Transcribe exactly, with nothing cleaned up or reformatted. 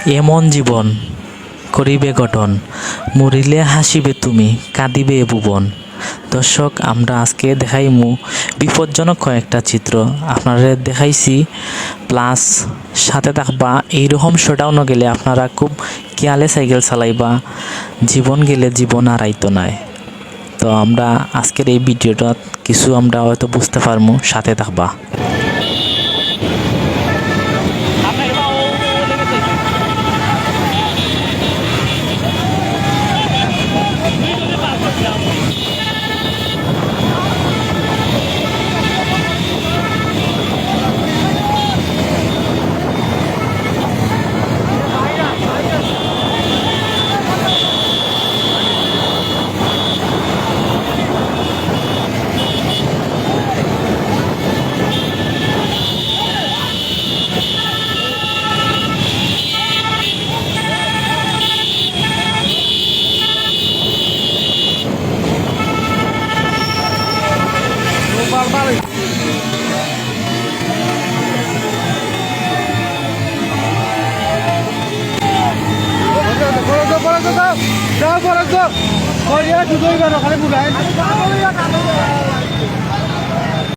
এমন জীবন করিবে গঠন, মরিলে হাসিবে তুমি, কাঁদিবে এ ভুবন। দর্শক, আমরা আজকে দেখাইমু বিপজ্জনক কয়েকটা চিত্র। আপনারে দেখাইছি, plus সাথে থাকবা। এইরকম শোডাউনো গেলে আপনারা খুব খেয়ালে সাইকেল চালাইবা। জীবন গেলে জীবন আর আইতো নায়। তো আমরা আজকের এই ভিডিওটা কিছু আমরা হয়তো বুঝতে পারমু, সাথে থাকবা।